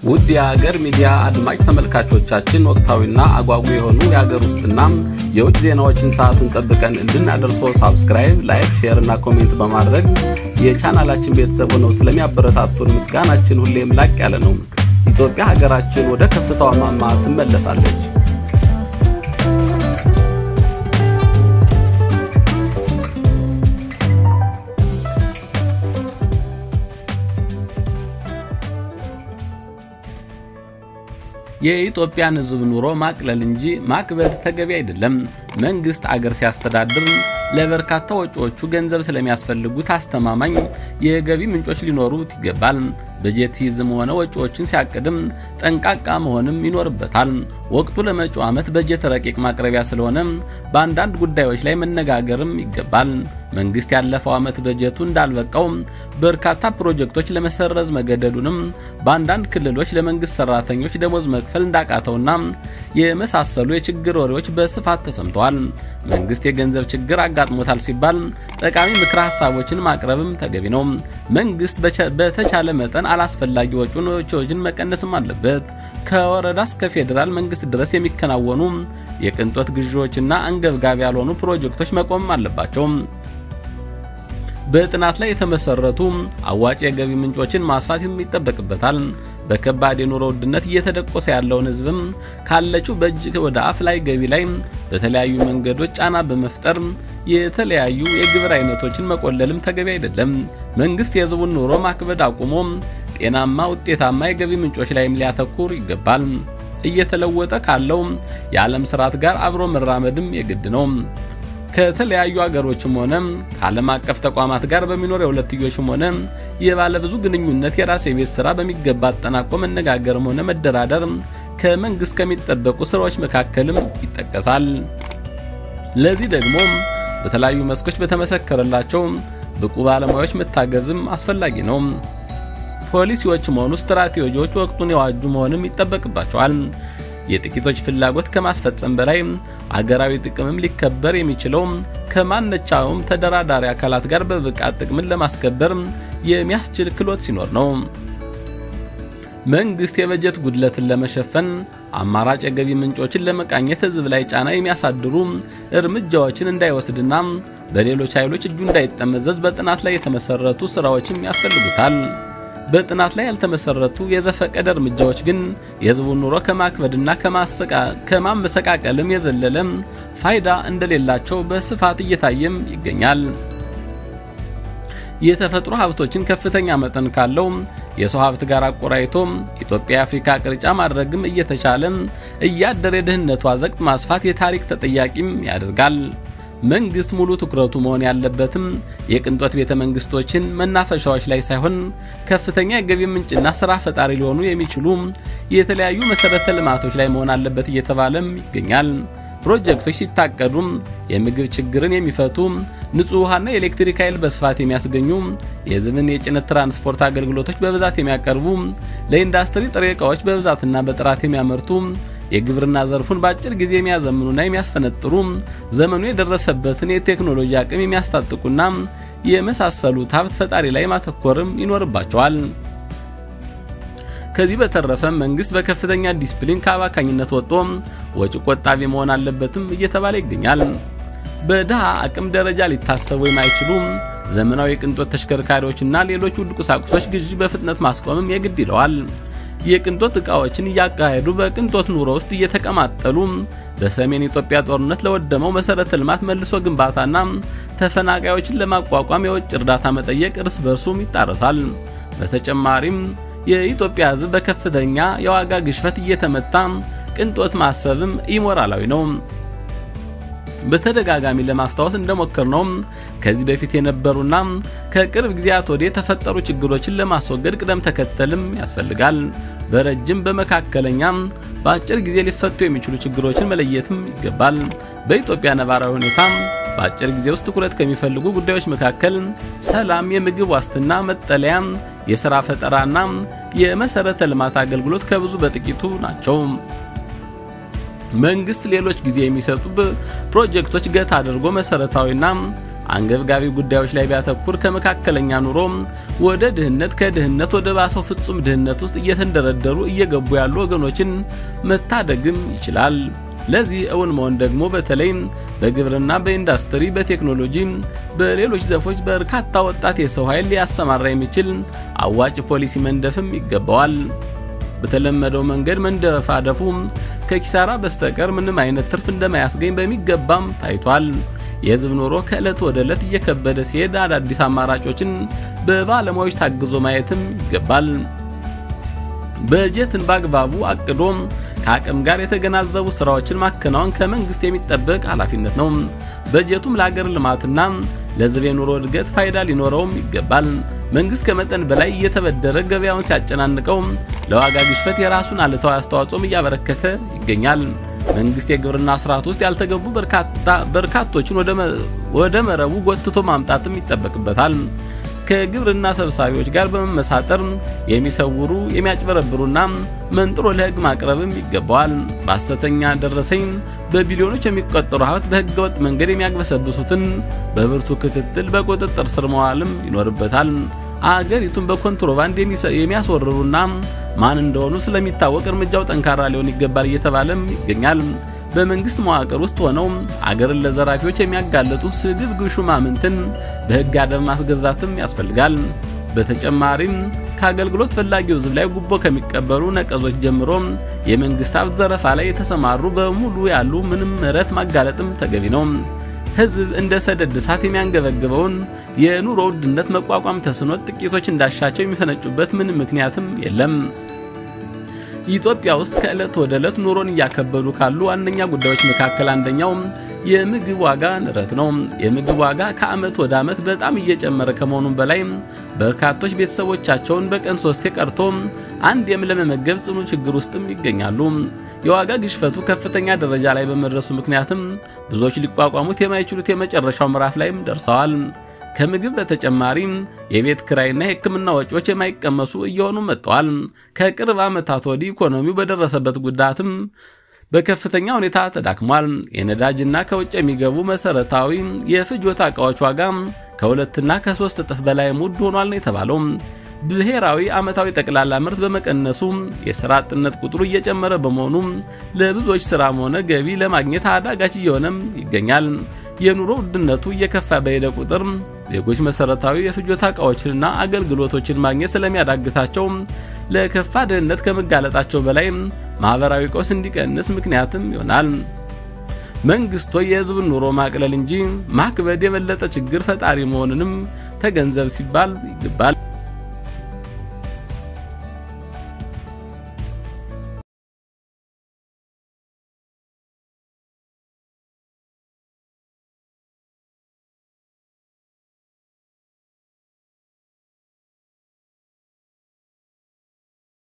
ውድ የሀገር ሚዲያ አድማጭ ተመልካቾቻችን፣ ወቅታዊና አጓጊ የሆኑ የሀገር ውስጥና የውጭ ዜናዎችን ሰዓቱን ጠብቀን እንድናደርሶ subscribe፣ like፣ share እና comment በማድረግ የቻናላችን ቤተሰብ ሆነው ስለሚያበረታቱን ምስጋናችን ሁሌም ላቅ ያለ ነው። ኢትዮጵያ ሀገራችን ወደ ከፍታዋ ማማ ትመለሳለች። የኢትዮጵያን ሕዝብ ኑሮ ማቅለል እንጂ ማክበድ ተገቢ አይደለም። መንግስት አገር ሲያስተዳድር ለበርካታ ወጪዎቹ ገንዘብ ስለሚያስፈልጉት አስተማማኝ የገቢ ምንጮች ሊኖሩት ይገባል። በጀት ሲይዝም ሆነ ወጪዎችን ሲያቅድም ጠንቃቃ መሆንም ይኖርበታል። ወቅቱ ለመጪው ዓመት በጀት ረቂቅ ማቅረቢያ ስለሆነ በአንዳንድ ጉዳዮች ላይ መነጋገርም ይገባል። መንግስት ያለፈው ዓመት በጀቱ እንዳልበቃው በርካታ ፕሮጀክቶች ለመሰረዝ መገደዱንም፣ በአንዳንድ ክልሎች ለመንግስት ሰራተኞች ደሞዝ መክፈል እንዳቃተውና የመሳሰሉ የችግር ወሬዎች በስፋት ተሰምተዋል። መንግስት የገንዘብ ችግር አጋጥሞታል ሲባል ጠቃሚ ምክረ ሀሳቦችን ማቅረብም ተገቢ ነው። መንግስት በተቻለ መጠን አላስፈላጊ ወጪዎችን መቀነስም አለበት። ከወረዳ እስከ ፌዴራል መንግስት ድረስ የሚከናወኑ የቅንጦት ግዢዎችና አንገብጋቢ ያልሆኑ ፕሮጀክቶች መቆም አለባቸው። በጥናት ላይ የተመሰረቱ አዋጭ የገቢ ምንጮችን ማስፋት ይጠበቅበታል። በከባድ የኑሮ ውድነት እየተደቆሰ ያለውን ህዝብም ካለችው በእጅ ወደ አፍ ላይ ገቢ ላይ በተለያዩ መንገዶች ጫና በመፍጠር የተለያዩ የግብር አይነቶችን መቆለልም ተገቢ አይደለም። መንግስት የህዝቡን ኑሮ ማክበድ አቁሞ ጤናማ፣ ውጤታማ የገቢ ምንጮች ላይም ሊያተኩር ይገባል። እየተለወጠ ካለው የዓለም ስርዓት ጋር አብሮ መራመድም የግድ ነው። ከተለያዩ አገሮችም ሆነ ከዓለም አቀፍ ተቋማት ጋር በሚኖር የሁለትዮሽም ሆነ የባለብዙ ግንኙነት የራስ የቤት ስራ በሚገባ አጠናቆ መነጋገርም ሆነ መደራደር ከመንግስት ከሚጠበቁ ስራዎች መካከልም ይጠቀሳል። ለዚህ ደግሞ በተለያዩ መስኮች በተመሰከረላቸው ብቁ ባለሙያዎች መታገዝም አስፈላጊ ነው። ፖሊሲዎችም ሆኑ ስትራቴጂዎች ወቅቱን የዋጁ መሆንም ይጠበቅባቸዋል። የጥቂቶች ፍላጎት ከማስፈጸም በላይ አገራዊ ጥቅምም ሊከበር የሚችለው ከማንኛውም ተደራዳሪ አካላት ጋር በብቃት ጥቅምን ለማስከበር የሚያስችል ክህሎት ሲኖር ነው። መንግስት የበጀት ጉድለትን ለመሸፈን አማራጭ የገቢ ምንጮችን ለመቃኘት ህዝብ ላይ ጫና የሚያሳድሩ እርምጃዎችን እንዳይወስድና በሌሎች ኃይሎች እጁ እንዳይጠመዘዝ በጥናት ላይ የተመሰረቱ ስራዎችም ያስፈልጉታል። በጥናት ላይ ያልተመሰረቱ የዘፈቀደ እርምጃዎች ግን የህዝቡን ኑሮ ከማክበድና ከማመሰቃቀልም የዘለለም ፋይዳ እንደሌላቸው በስፋት እየታየም ይገኛል። የተፈጥሮ ሀብቶችን ከፍተኛ መጠን ካለው የሰው ሀብት ጋር አቆራይቶ ኢትዮጵያ የአፍሪካ ቅርጫ ማድረግም እየተቻለ እያደረ የድህነቱ አዘቅት ማስፋት የታሪክ ተጠያቂም ያደርጋል። መንግስት ሙሉ ትኩረቱ መሆን ያለበትም የቅንጦት ቤተ መንግስቶችን መናፈሻዎች ላይ ሳይሆን ከፍተኛ የገቢ ምንጭና ስራ ፈጣሪ ሊሆኑ የሚችሉ የተለያዩ መሰረተ ልማቶች ላይ መሆን አለበት እየተባለም ይገኛል። ፕሮጀክቶች ሲታቀዱ የምግብ ችግርን የሚፈቱ፣ ንጹህ ውሃና የኤሌክትሪክ ኃይል በስፋት የሚያስገኙ፣ የህዝብን የጭነት ትራንስፖርት አገልግሎቶች በብዛት የሚያቀርቡ፣ ለኢንዱስትሪ ጥሬ ዕቃዎች በብዛትና በጥራት የሚያመርቱ፣ የግብርና ዘርፉን በአጭር ጊዜ የሚያዘምኑና የሚያስፈነጥሩ፣ ዘመኑ የደረሰበትን የቴክኖሎጂ አቅም የሚያስታጥቁና የመሳሰሉት ሀብት ፈጣሪ ላይ ማተኮርም ይኖርባቸዋል። ከዚህ በተረፈ መንግስት በከፍተኛ ዲስፕሊን ከአባካኝነት ወጥቶ ወጪ ቆጣቢ መሆን አለበትም እየተባለ ይገኛል። በድሃ አቅም ደረጃ ሊታሰቡ የማይችሉ ዘመናዊ የቅንጦት ተሽከርካሪዎችና ሌሎች ውድ ቁሳቁሶች ግዢ በፍጥነት ማስቆምም የግድ ይለዋል። የቅንጦት ዕቃዎችን እያካሄዱ በቅንጦት ኑሮ ውስጥ እየተቀማጠሉ በሰሜን ኢትዮጵያ ጦርነት ለወደመው መሰረተ ልማት መልሶ ግንባታና ተፈናቃዮችን ለማቋቋም የውጭ እርዳታ መጠየቅ እርስ በርሱም ይጣረሳል። በተጨማሪም የኢትዮጵያ ሕዝብ በከፍተኛ የዋጋ ግሽበት እየተመታ ቅንጦት ማሰብም ኢሞራላዊ ነው። በተደጋጋሚ ለማስታወስ እንደሞከርነው ከዚህ በፊት የነበሩና ከቅርብ ጊዜያት ወዲህ የተፈጠሩ ችግሮችን ለማስወገድ ቅደም ተከተልም ያስፈልጋል። በረጅም፣ በመካከለኛም፣ በአጭር ጊዜ ሊፈቱ የሚችሉ ችግሮችን መለየትም ይገባል። በኢትዮጵያ ነባራዊ ሁኔታ በአጭር ጊዜ ውስጥ ትኩረት ከሚፈልጉ ጉዳዮች መካከል ሰላም፣ የምግብ ዋስትና፣ መጠለያ፣ የሥራ ፈጠራና የመሰረተ ልማት አገልግሎት ከብዙ በጥቂቱ ናቸው። መንግስት ሌሎች ጊዜ የሚሰጡ ፕሮጀክቶች ገታ አድርጎ መሰረታዊና አንገብጋቢ ጉዳዮች ላይ ቢያተኩር ከመካከለኛ ኑሮ ወደ ድህነት፣ ከድህነት ወደ ባሰው ፍጹም ድህነት ውስጥ እየተንደረደሩ እየገቡ ያሉ ወገኖችን መታደግም ይችላል። ለዚህ እውን መሆን ደግሞ በተለይ በግብርና፣ በኢንዱስትሪ፣ በቴክኖሎጂ፣ በሌሎች ዘርፎች በርካታ ወጣት የሰው ኃይል ሊያሰማራ የሚችል አዋጭ ፖሊሲ መንደፍም ይገባዋል። በተለመደው መንገድ መንደፋደፉ ከኪሳራ በስተቀር ምንም አይነት ትርፍ እንደማያስገኝ በሚገባም ታይቷል። የህዝብ ኑሮ ከዕለት ወደ ዕለት እየከበደ ሲሄድ አዳዲስ አማራጮችን በባለሙያዎች ታግዞ ማየትም ይገባል። በጀትን በአግባቡ አቅዶ ከአቅም ጋር የተገናዘቡ ስራዎችን ማከናወን ከመንግስት የሚጠበቅ ኃላፊነት ነው። በጀቱም ለሀገር ልማትና ለህዝብ የኑሮ እድገት ፋይዳ ሊኖረውም ይገባል። መንግስት ከመጠን በላይ እየተበደረ ገበያውን ሲያጨናንቀው ለዋጋ ግሽበት የራሱን አሉታዊ አስተዋጽኦም እያበረከተ ይገኛል። መንግስት የግብርና ስርዓት ውስጥ ያልተገቡ በርካቶችን ወደ መረቡ ጎትቶ ማምጣትም ይጠበቅበታል። ከግብርና ሰብሳቢዎች ጋር በመመሳጠር የሚሰውሩ፣ የሚያጭበረብሩና መንጥሮ ለህግ ማቅረብም ይገባዋል። በሐሰተኛ ደረሰኝ በቢሊዮኖች የሚቆጠሩ ሀብት በህገወጥ መንገድ የሚያግበሰብሱትን በብርቱ ክትትል በቁጥጥር ስር መዋልም ይኖርበታል። አገሪቱን በኮንትሮባንድ የሚያስወርሩና ማን እንደሆኑ ስለሚታወቅ እርምጃው ጠንካራ ሊሆን ይገባል እየተባለም ይገኛል። በመንግስት መዋቅር ውስጥ ሆነው አገርን ለዘራፊዎች የሚያጋልጡ ስግብግብ ሹማምንትን በህግ አደብ ማስገዛትም ያስፈልጋል። በተጨማሪም ከአገልግሎት ፈላጊው ህዝብ ላይ ጉቦ ከሚቀበሉ ነቀዞች ጀምሮ የመንግስት ሀብት ዘረፋ ላይ የተሰማሩ በሙሉ ያሉ ምንም ምህረት ማጋለጥም ተገቢ ነው። ህዝብ እንደ ሰደድ እሳት የሚያንገበግበውን የኑሮ ውድነት መቋቋም ተስኖት ጥቂቶች እንዳሻቸው የሚፈነጩበት ምንም ምክንያትም የለም። ኢትዮጵያ ውስጥ ከዕለት ወደ ዕለት ኑሮን እያከበዱ ካሉ ዋነኛ ጉዳዮች መካከል አንደኛው የምግብ ዋጋ ንረት ነው። የምግብ ዋጋ ከዓመት ወደ ዓመት በጣም እየጨመረ ከመሆኑም በላይ በርካቶች ቤተሰቦቻቸውን በቀን 3 ቀርቶ አንድ ለመመገብ ጽኑ ችግር ውስጥም ይገኛሉ። የዋጋ ግሽፈቱ ከፍተኛ ደረጃ ላይ በመድረሱ ምክንያትም ብዙዎች ሊቋቋሙት የማይችሉት የመጨረሻው ምዕራፍ ላይም ደርሰዋል። ከምግብ በተጨማሪ የቤት ክራይና የሕክምና ወጪዎች የማይቀመሱ እየሆኑ መጥተዋል። ከቅርብ ዓመታት ወዲህ ኢኮኖሚው በደረሰበት ጉዳትም በከፍተኛ ሁኔታ ተዳክሟል። የነዳጅና ከውጭ የሚገቡ መሰረታዊ የፍጆታ ዕቃዎች ዋጋ ከ2 እና ከ3 እጥፍ በላይ ውድ ሆኗል ነው የተባለው። ብሔራዊ ዓመታዊ ጠቅላላ ምርት በመቀነሱ የሥራ አጥነት ቁጥሩ እየጨመረ በመሆኑ ለብዙዎች ስራም ሆነ ገቢ ለማግኘት አዳጋች እየሆነም ይገኛል። የኑሮ ውድነቱ እየከፋ በሄደ ቁጥር ዜጎች መሰረታዊ የፍጆታ ዕቃዎችንና አገልግሎቶችን ማግኘት ስለሚያዳግታቸው ለከፋ ድህነት ከመጋለጣቸው በላይ ማህበራዊ ቀውስ እንዲቀንስ ምክንያትም ይሆናል። መንግስት የህዝብን ኑሮ ማቅለል እንጂ ማክበድ የበለጠ ችግር ፈጣሪ መሆንንም ተገንዘብ ሲባል ይገባል።